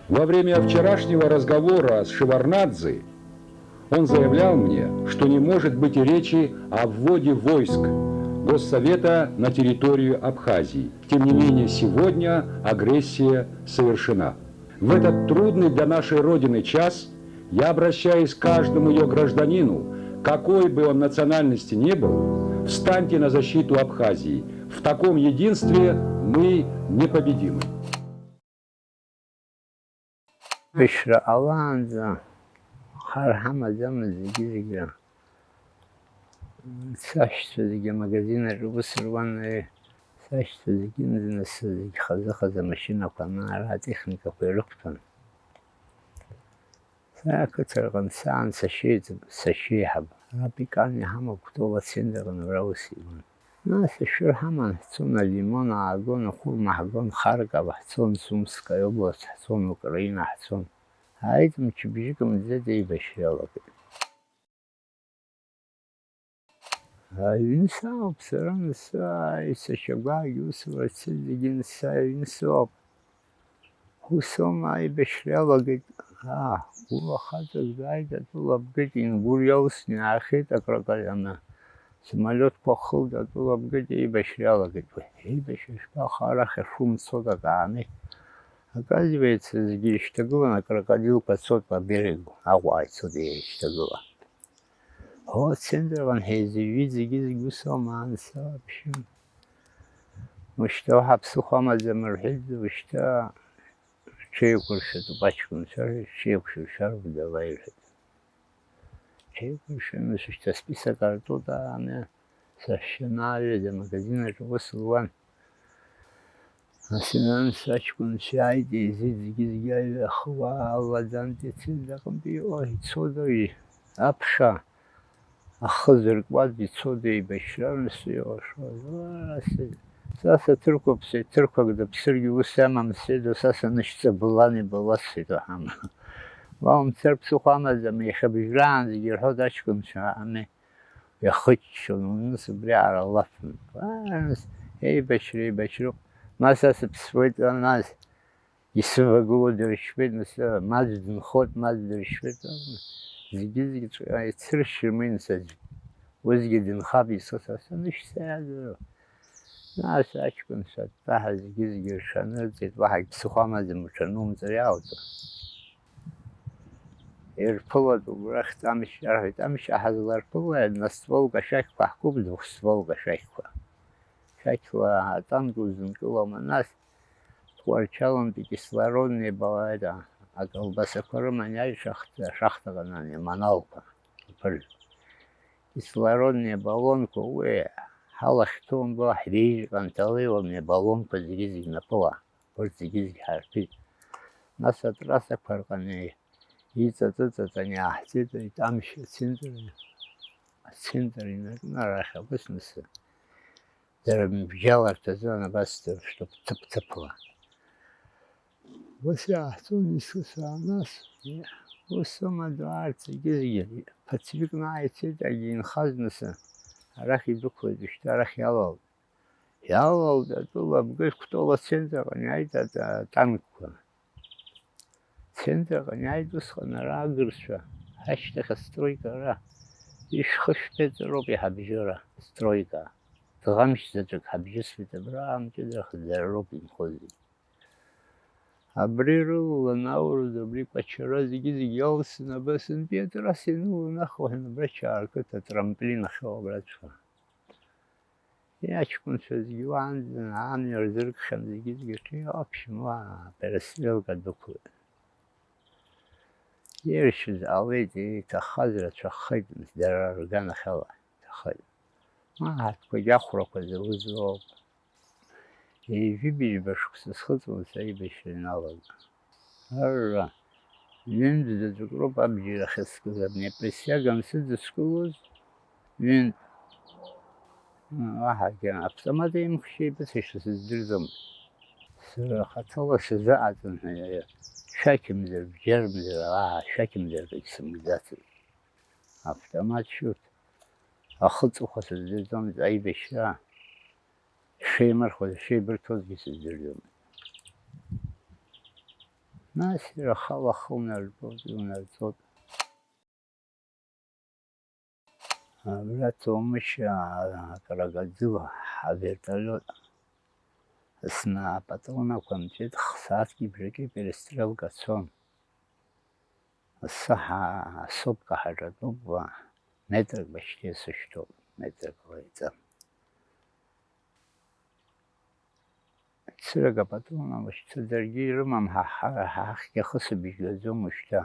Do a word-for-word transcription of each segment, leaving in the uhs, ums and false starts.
Во время вчерашнего разговора с Шеварднадзе он заявлял мне, что не может быть и речи о вводе войск Госсовета на территорию Абхазии. Тем не менее, сегодня агрессия совершена. В этот трудный для нашей Родины час я обращаюсь к каждому ее гражданину, какой бы он национальности ни был, встаньте на защиту Абхазии. В таком единстве мы непобедимы. Ԥышәра ҟалаанӡа хар ҳамаӡамызт зегьы-зегьы. Сашьцәа зегьы амагазин аҿы аус руан, сашьцәа зегьы нызынассы зегь хазы-хазы амашьынақәа ана-ара атехникақәа ирықәтәан. Са ақыҭараҟны саан сашьеиҵб-, сашьеиҳаб, ара Пекан иҳамоу Кәтол ацентр аҟны абра аус иуан. Нас ашәыр ҳаман ҳцон, алимон аагон, ахәырма ҳгон, Харков ҳцон, Сумская область ҳцон, Украина ҳцон. Ааит, мчыбжьык мӡеит, еибашьра иалагеит. Аҩны саауп сара, нас, ааи, сашьа гәаҟгьы усура дцеит, зегьы, нас, аҩны сыҟоуп. Ус аума, аибашьра иалагеит, аа, гәыла хаҵак дааит, атәыла бгеит, Ингәыр иалсны иаахеит акракарианы, самолиотқәа хылт, атәыла бгеит, еибашьра иалагеит уи. Еибашьра шԥаҟа, арахь ашәы мцоит акаамеҭ. Оказывается, зегьы еишьҭагылан, акрокодилқәа цоит по берегу, Аҟәа ицоит еишьҭагыла. О, ацентр аҟны ҳеизыҩит зегьы-зегь, ус аума, анса, вообще. Ушьҭа уаҳа ԥсыхәа амаӡам рҳәеит, ушьҭа ҽеиқәыршәатәуп аҷкәынцәа, ҽеиқәшәыршәароуп, давай, рҳәеит. Ҽеиқәыршәаны, ушьҭа список артуп, ами, сашьа ҩажәа амагазин аҿы аус луан. Нас, нас аҷкәынцәа иааит, еизеит зегьы-зегьы, аҩы ахыуа алаӡамт, ицеит аҟынтәи, о, ицода уи аԥша ахы зыркуаз, ицода еибашьра, нас иҟашәоз, о, сеи-, са саҭырқәоуп, сеи, ҭырқәак даԥсыргьы ус амам, сеида, са санышьцабылан ибаласеит, аҳама. Ма умцар ԥсыхәа амаӡам, иахьа быжьраанӡагьы ирҳәоит аҷкәынцәа, ами. Иахыччон, нас убри ааралафын. Аас, еибашьра, еибашьроуп. Ма са сыԥсуеит, нас исывагылоу дыршьуеит, нас маӡә дынхоит, маӡә дыршьуеит. Зегьы-зегьы ицәа-, ицыршьыр мин саӡә. Уигьы дынхап, исыса, санышьҭаиагоу. Нас аҷкәынцәа аттаҳәа зегьы-зегьы рҽанырҵеит, уаҳагь ԥсыхәа амаӡам, рҽанумҵар иалҵуа. Ирԥылоит убрахь Ҭамшь, арҳәеит, Ҭамшь ҳазларԥылои, одностволка ашәақьқәа ҳкуп, двухстволка ашәақьқәа. Шәақьла атанк узынкылома, нас Тҟәарчалантәи кислородные бал-, это, аколбасақәа рыман иааит шахта, шахтаҟны ани аманалқәа, аԥырҩқәа. Кислородные баллонқәа уи ҳалахь ҭумго, ҳбеижьҟьа нҭалеиуам, иабалонқәа зегьы-зегь напыла, урҭ зегьы-зегь ҳарҭәит. Нас атрассақәа рҟны иҵаҵыҵаҵан иааҳҵеит, Ҭамшь ацентр, ацентр инаркны арахь абас нас дара рыбжьаларҭа азы анабас дыршәтәуп ҭыԥ-ҭыԥла. Ус иааҳҵон исыцәаа нас, ус сымаду арҭ зегьы-зегьы, ԥыҭҩыкны ааицеит, егьа инхаз нас, арахь идәықәлеит, ушьҭа арахь иалалт. Иалалт атәыла абгажә Кәтол ацентр аҟны иааит ата-, атанкқәа. Центр аҟны иааит усҟан ара агырцәа, ҳашьҭахь астройка ара, ишәхы-шәԥеҵәароуп иҳабжьоура, астройка. Ӡӷамшь заҵәык ҳабжьысуеит абра, амҷыдарахаз дара роуп инхоз зегь. Абри рылалан аурыс, абри Кәачара зегьы-зегь иалсны, абасынтәи атрасса иныланы ахуҳәан абра Чаарқыҭ атрамплин ахьоу абраҵәҟьа. Иаҷкәынцәа зегьы уаанӡа амҩа рзыркхьан зегьы-зегьы, в общем, уа перестрелка дәықәлеит. Иршьыз ҟалеит, иҭаххаз рацәахеит, дара рганахьала иҭахеит. Ма ҳаҭқәагьы ахәрақәа зауз роуп. Ҩажәи быжьба шықәса схыҵуан са аибашьра иналага. Арра, ҩынтә заҵәык роуп абџьар ахьыскыз, абни априсиага ансыдыскылоз, ҩынтә. Уаҳагьы автомат еимхшьеит, ибыцашьа сыздырӡом. Сара хаҭала сазыҟаҵан ҳәа, шәақьымзар, бџьармзар, аа, шәақьымзар ҳәагь сымбаӡацызт. Автомат шьурҭ ахы ҵыхәа сыздырӡомызт, аибашьра шеимырхәоз, шеибырҭозгьы сыздырӡомызт. Нас иара ахала ахы унарҵоит, иунарҵоит. Абра Ҭоумышь, аа, акрагаӡыла ҳавертолиот снапатрон ақәа нҵәеит, хсааҭки бжаки перестрелка цон. Асы ҳа-, асопка ҳаҿатәоуп, метрак башьҭа сышьҭоуп, метрак леиҵам. Цырак апатрон алашьца даргьы ирымам, ҳа, ҳа, ҳахьгьы ахысыбжь гаӡом уажәшьҭа.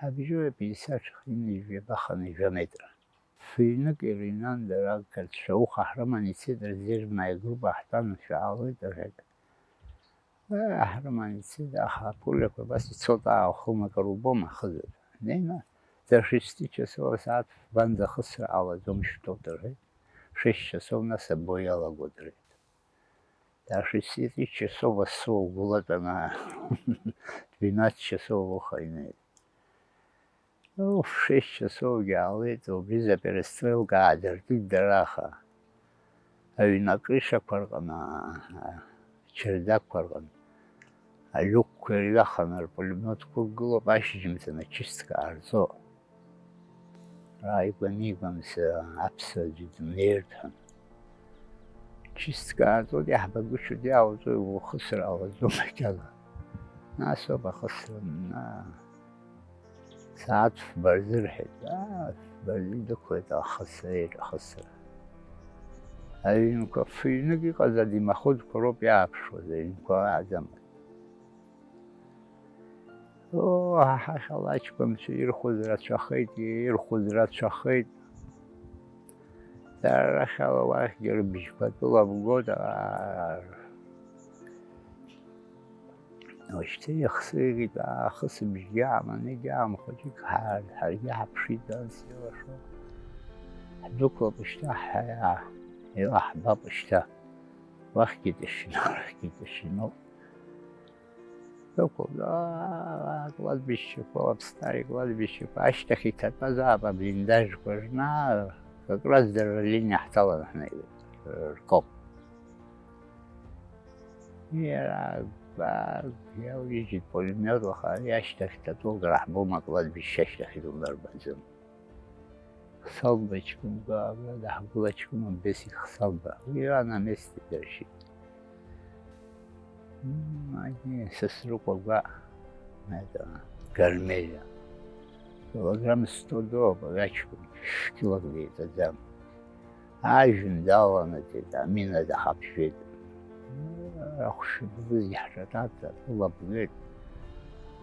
Ҳабжьоуп исаҽхеины жәаба хынҩажәа метра. Фыҩнык ирыҩнан дара ақырҭцәа, уха ҳрыман ицеит резервная группа ҳтәан, шәаалоит, рҳәеит. Ыы, ҳрыман ицеит, аха аԥулиақәа абас ицоит, аа, ухы умакыр убома, ахызаҵә. Днеины, за шести часов асааҭ фбанӡа ахысра ҟалаӡом, шәтәоуп, рҳәеит. Шесть часов нас або иалагоит, рҳәеит. Даже десять часов асы угәылатәаны, двенадцать часов уха инеит. Уф, шесть часовгьы аалеит, убри за перестрелка аадыртит дара, аха аҩны акрышақәа рҟны, ачардаққәа рҟны алиукқәа ирҩаханы рпулемиотқәа ықәгылоуп, ашьжьымҭан ачистка ҟарҵо. Ааигәа-ааигәамза аԥсуа аӡәы дымнеиртә ҳәа. Чистка ааҵоит, иаҳбагәышьоит, иаауҵои, ухысыр ҟалаӡом макьана. Нас ауп ахысра, аа, сааҭ фба рзы рҳәеит, аа, фба рзы идәықәлеит ахысра, ахысра. Аҩнқәа фыҩнык иҟаз адимоходқәа роуп иааԥшуаз, аҩнқәа ааӡамызт. Оо, ҳахьала аҷкәынцәа ирхәыз рацәахеит, ирхәыз рацәахеит. Дара рахьала уахьгьы рыбжьқәа тәыла бгоит, аа, уажәшьҭа ихсыӷьит, аахысыбжьгьы ааман, егьаам хәыҷык ҳа-, ҳаргьы ҳаԥшит, анс илашо. Ҳдәықәлап шьҭа, ҳа-, илаҳбап шьҭа. Уахьгьы тишина, арахьгьы тишиноуп. Дықәлап, аа, акладбищақәа, Аԥсны акладбищақәа, ашьҭахь иҭатәазаап аблиндажқәа рнаа, как раз дара рлиниа ҳҭаланы ҳнеиуеит, ркоп. Иара агәгәа иауижьит пулемиот, аха ари ашьҭахь ҭатәоуп, раҳбом акладбище ашьҭахь идумырбаӡом. Хсалба ҷкәын гәаабра даҳгәылаҷкәын Бесик Хсалба. Уи иан амест идыршьит. М, ани Сасрыҟәа гәаҟ, это, Гармелиа. Килограмм сто доуп, ари аҷкәын шәкилок деиҵаӡам. Ажәҩан даланаҵеит, амина дахаԥшәеит. Ахәшәы блыз иаҳҿаҭаҭа, атәыла блеит.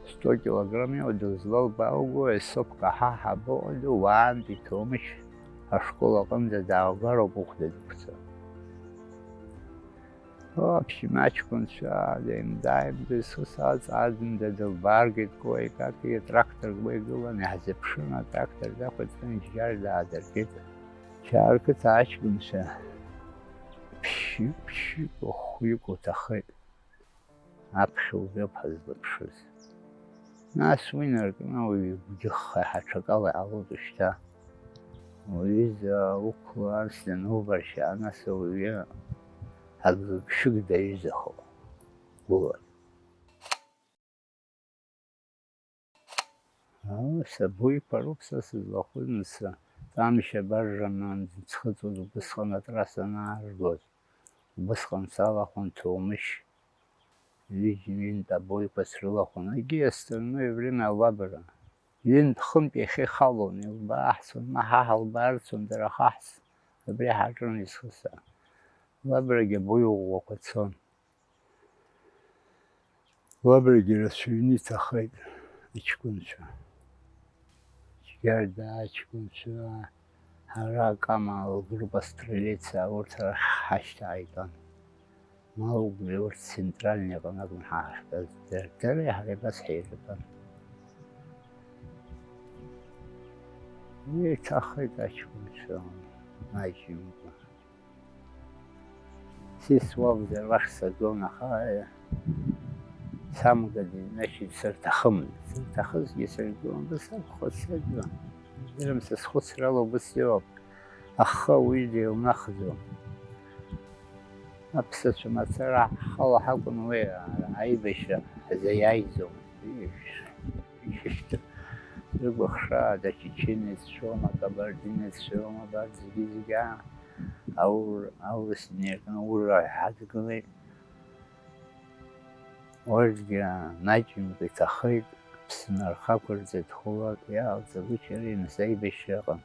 Сто килограмм иоуа дызлалбааугои, сықәкаҳа ҳабоуада, уаантәи Ҭоумышь ашкол аҟынӡа дааугароуп ухәда дықәҵа. Аԥшәма аҷкәынцәа ааимда-ааимда, сус аҵаадында дылбааргеит, кое-как, иа трактор гәа игылан, иаҳзыԥшын, атрактор дақәиҵан, џьар даадыртит. Шәааркыц аҷкәынцәа, ԥшьҩык, ԥшьҩык, хәҩык уҭахеит. Аԥхьа убриоуп ҳазлаԥшыз. Нас уи наркны ауаҩы игәгьыхха ҳаҽакала иҟалоит шьҭа. Уҩыза уқәларц данубаршьаа, нас ауаҩы агыгшәыг даҩызахо гәылан. Ыы, сабуиқәа роуп са сызлахәыз, мца, Ҭамшь абаржа нан ӡыӡхыҵуаз, убысҟан атрасса анааргоз, убысҟан салахәын Ҭоумышь, ҩыџьа-ҩынтә абуиқәа срылахәын, егьи остальное время алабра. Ҩынтә-хынтә иахьа ихалон, илбааҳцон, ма ҳа ҳалбаарцон, дара хаҳс, абри ҳаҿын изхысаа. Лабрагьы абуи ӷәӷәақәа цон. Лабрагьы рацәаҩны иҭахеит аҷкәынцәа. Џьарда аҷкәынцәа, ҳара Кама лгруппа Стрелец, урҭ арахь ҳашьҭа ааитәан. Ма убри урҭ центральный аҟны акәын ҳаахьтәаз, дара, дареи ҳареи абас ҳаиртәан. Еиҭахеит аҷкәынцәа, маҷымкәа. Сисуалзар уахь сагон, аха, э, самгада, значит, сырҭахымызт. Сырҭахызгьы сыргон, бысакәхоит сагон. Издырам са схәыцрала убыс иоуп. Ахы ауаҩы деилнахӡом. Аԥсацәа мацара ҳхала ҳакәын уи, аибашьра ҳзаиааиӡомызт. Рыгәыхшаа, ачеченеццәоума, акабардинеццәоума, абарҭ зегьы-зегьы, аа, аур-, аурыс инеиркны аурра иҳадгылеит. Урҭгьы маҷымкәа иҭахеит, Аԥсны рхы ақәырҵеит, хәылак иаалҵагәышьар, нас аибашьра ыҟан.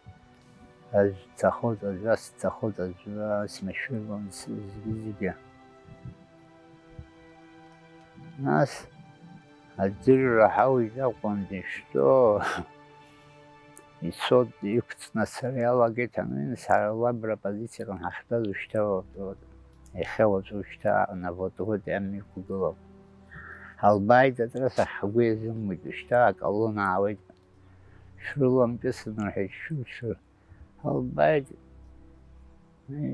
Аӡә дҭахоит, аӡә ас дҭахоит, аӡә ас машәырбон, зегьы-зегьы. Нас адырра ҳауит акәын иштәоу, ицоит, иқәҵны ацара иалагеит, ануи, нас ҳара лабра апозициаҟны ҳахьтәаз ушьҭа, иахьа уаҵәы ушьҭа аҟны аводовод иамҩақәгылоуп. Ҳалбааит атрасахь, ҳгәы иазымуит, ушьҭа аколонна аауеит. Шәрыламкьысын, рҳәеит, шәымшәыр. Ҳалбааит,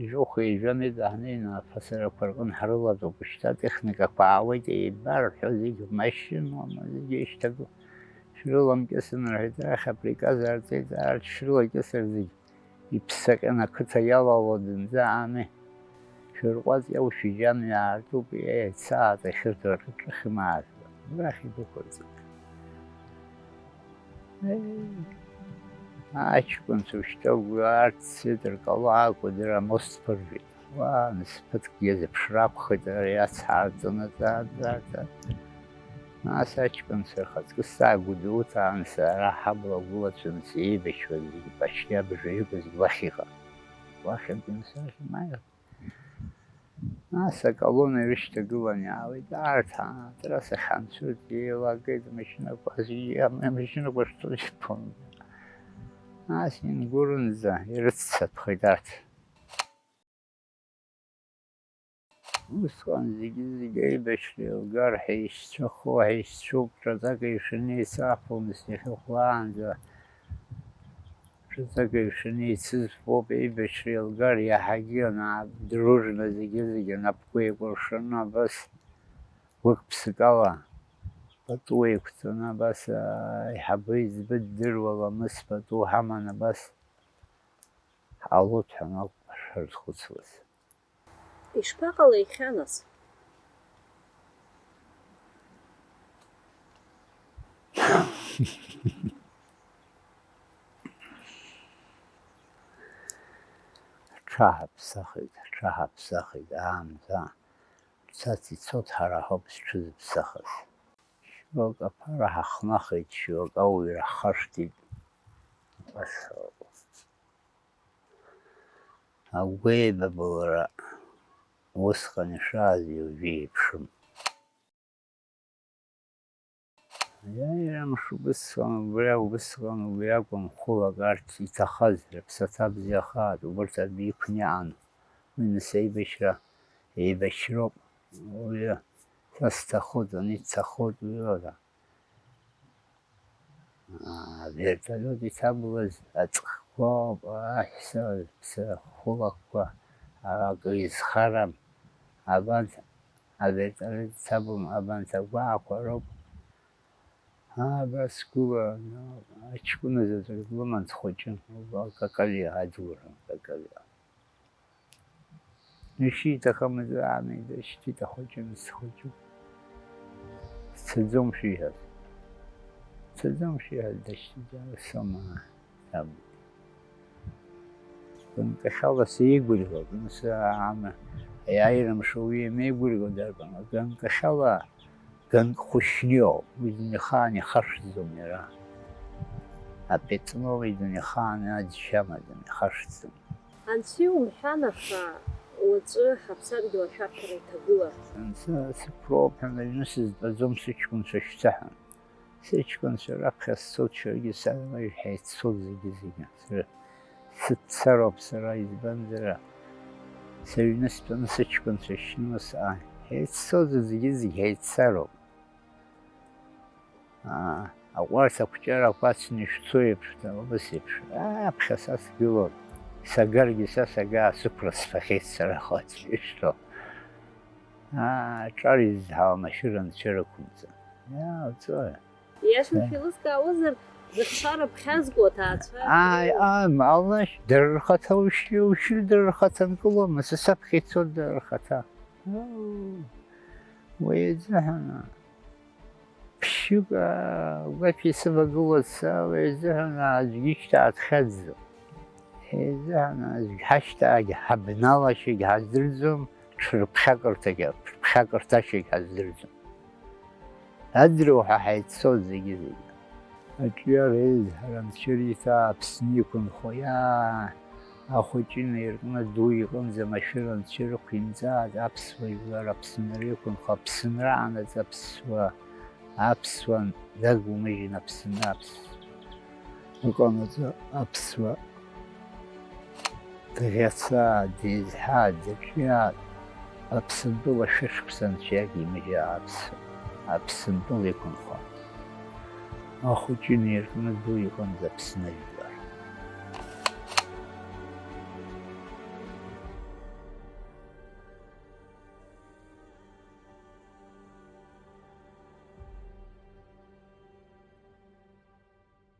жәохә-ҩажәа метра ҳнеины афасарақәа рҟны ҳрылатәоуп, шьҭа атехникақәа аауеит, еибарҳәо зегь, машьынала зегь еишьҭагылоуп. Шәрыламкьысын, рҳәеит, арахь априказ аарҵеит, арҭ шрылакьысыр зегь иԥсаҟьаны ақыҭа иалало зынӡа ами. Шәырҟәаҵ иаушәыжь амҩа аартуп, еицаат ахьырҭо рҿыхьмаазба, убрахь идәықәырҵеит. Еи, аҷкәынцәа ушьҭа угәы аарццеит, ркалаақәа дара амост ԥыржәеит. Уа, нас ԥыҭкгьы зыԥшра акәхеит, ари ацҳа аарҵаны, ҵаа, ҵаа, ҵаа. Нас аҷкәынцәа рхаҵкы саагәыдуҭаан, сара ҳабла гәылацәа, нас еибашьуаз зегьы, почти абжаҩык зегь уахь иҟан. Уахьынтәи нас ахьымааир. Нас аколонна ирышьҭагылан иаауеит, арҭ атрасахь анцәырҵ еилагеит амашьынақәа, зегьы амашьынақәа шцоз ибон. Нас ингәырынӡа ирыццатәхеит арҭ. Усҟан зегьы-зегьы аибашьра еилгар, ҳаишьцәахо, ҳаишьцәоуп, ҿаҵак еиԥш инеицафомызт иахьа хәлаанӡа. Ҿаҵак еиԥш инеицызфоуп, еибашьра еилгар, иаҳагьы анаа-, дружно зегьы-зегьы анапқәа еикәыршаны абас гәык-ԥсыкала пату еиқәҵаны абас, аа, аиҳабы еиҵбы ддыруа ламыс пату ҳаман абас ҳҟалоит ҳәа ауп ҳшазхәыцуаз. Ишԥаҟалеи иахьа, нас? Ҳҽаҳаԥсахит, ҳҽаҳаԥсахит, аамҭа цац ицоит, ҳара ҳауп зҽызыԥсахыз. Шьоук аԥара ҳахнахит, шьоук ауаҩра ҳхашҭит. Убас ауп. Агәеибабалара усҟан ишааз уажәы еиԥшым. Аиааира мшы убысҟан, убри, убысҟан, убри акәын хәылак арҭ иҭахаз, рыԥсаҭа бзиахааит, убырҭ адәы иқәниаан, уи нас аибашьра еибашьроуп, уи са сҭахоит, ани дҭахоит, уи ара. Аверталиот иҭагылаз аҵхқәа ауп, аҳәса, ԥсы хәылакқәа акы изхарам. Абанҭ аверталиот иҭагылам, абанҭ агәаақәа роуп. Абас гәыла, аҷкәына заҵәык длыман дхәыҷын, убра Какалиа адгьылра, Какалиа. Ишиҭахымыз аамеи дышьҭит ахәыҷы, мыц хәыҷуп. Дцаӡом шиҳәаз. Дцаӡом шиҳәаз, дышьҭит, ара сома, саб. Ганкахьала сеигәырӷьо, ганкахьала, аиааира мшы уи иамеигәырӷьо дарбан, ганкахьала Ганк хәышәниоуп, уи дунеихаан ихашҭӡом иара. Апетно уи дунеихаан аџьшьа амаӡам, ихашҭӡом. Анцәа иумҳәан, аха уаҵәы ҳаԥсадгьыл ашәарҭара иҭагылан. Анцәа сықәроуп ҳәа аҩны сызтәаӡом, сыҷкәынцәа шәцаҳәон. Сыҷкәынцәа раԥхьа сцоит, шәаргьы сара уажә ҳаиццоит зегьы-зегьы. Сыццароуп сара, избанзар, сыҩны стәаны сыҷкәынцәа шьны саа. Ҳаиццозар зегьы-зегь ҳаиццароуп. Аа, аҟәарҭ ақәҷарақәа ацны ишәцо еиԥш, убас еиԥш, аԥхьа са сгылон. Сагаргьы са сага, сықәра сфахьеит сара, ахәац ишҭоу. Аа, аҿар изҳауа машәыр анцәа рықәымҵан. Иаауҵои? Иашан шәеилызкаауазар, зыхшара ԥхьазго аҭаацәа. Ааи, ам, алнашь, дара рхаҭа ушьи, ушьи, дара рхаҭа нкылома, са саԥхьа ицоит дара рхаҭа. Уу, уи азыҳәан, аа, Ԥшьҩык, аа, гәашәа исывагылоу ала изыҳәан аӡәгьы ишьҭаацхьаӡом. Изыҳәан аӡәгьы ҳашьҭаагь ҳабналашьагь ҳаздырӡом, ҽырԥхьакырҭагь, ҽырԥхьакырҭашьагь ҳаздырӡом. Адруҳәа ҳаиццоит зегьы-зегьы. Аҿиара еизҳара анцәа ириҭа Аԥсны иқәынхо, иаа, ахәыҷы инаиркны аду иҟынӡа машәыр анцәа ирықәимҵааит, аԥсуа жәлар Аԥсынра иқәынхо, Аԥсынра анаӡ аԥсуа, аԥсуан дагумыжьын Аԥсынра аԥс-, ыҟанаҵы аԥсуа. Дӷьацаа, деизҳа, дырҿиа, Аԥсынтәыла шәышықәса анцәа иагимыжьа аԥс-, Аԥсынтәыла иқәынхо. Ахәыҷы инеиркны ду иҟынӡа Аԥсны ажәа.